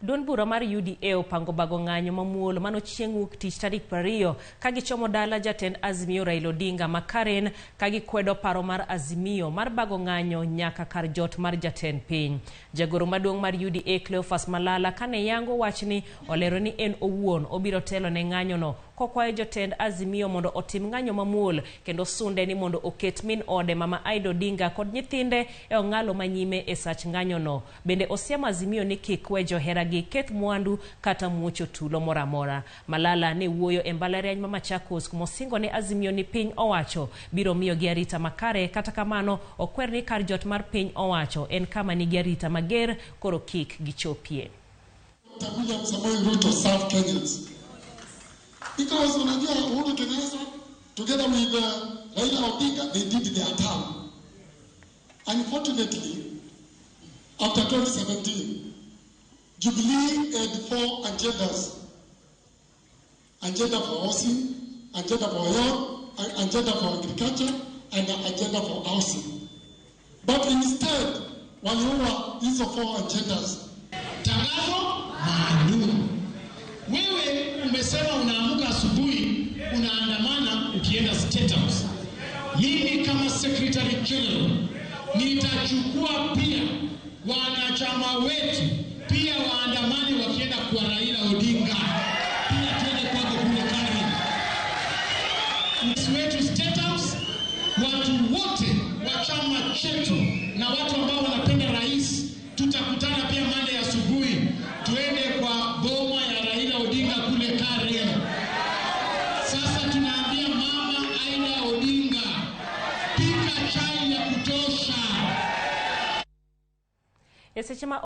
Duond bura mar UDA opango bago ng'anyo mamuol mano chieng' wuok tich tarik 20 ka gichomo dala jatend Azimio Raila Odinga ma Karen ka gikwedo paro mar Azimio mar bago ng'anyo nyaka kar jot mar jatend piny. Jagoro maduong' mar UDA Cleophas Malala kane yango wachni olero ni en owuon obiro telo ne ng'anyono kokwayo jotend Azimio mondo otim ng'anyo mamuol kendo sunde ni mondo oket min ode Mama Aida Odinga kod nyithinde e ong'alo manyime e sach ng'anyono. Bende osiemo Azimio ni kik we joheragi keth mwandu kata muocho tulo moro amora. Malala ne wuoyo e mbalariany ma Machakos kumosingo ne Azimio ni piny owacho biro miyogi arita makare, kata kamano okwer ni kar jot mar piny owacho en kama nigi arita mager koro kik gichopie. William Samoei Ruto serve Kenyans. Because unajua Uhuru Kenyatta together with Raila Odinga, they did their term. Unfortunately, after 2017, Jubilee had four agendas. Agenda for housing, agenda for health, agenda for agriculture, and agenda for housing. But instead, waliua hizo four agendas. Tangazo maalum. Wewe umesema unaamka asubuhi unaandamana ukienda State House. Mimi kama Secretary General nitachukua pia wanachama wetu pia waandamane wakienda kwa Raila Odinga, pia twende kwako kule Karen. Wetu State House, watu wote wa chama chetu na watu ambao wanapenda rais, tutakutana pia Monday asubuhi tuende kwa boma ya Raila Odinga kule Karen. Sasa tunaambia Mama Aida Odinga, pika chai ya kutosha. E seche ma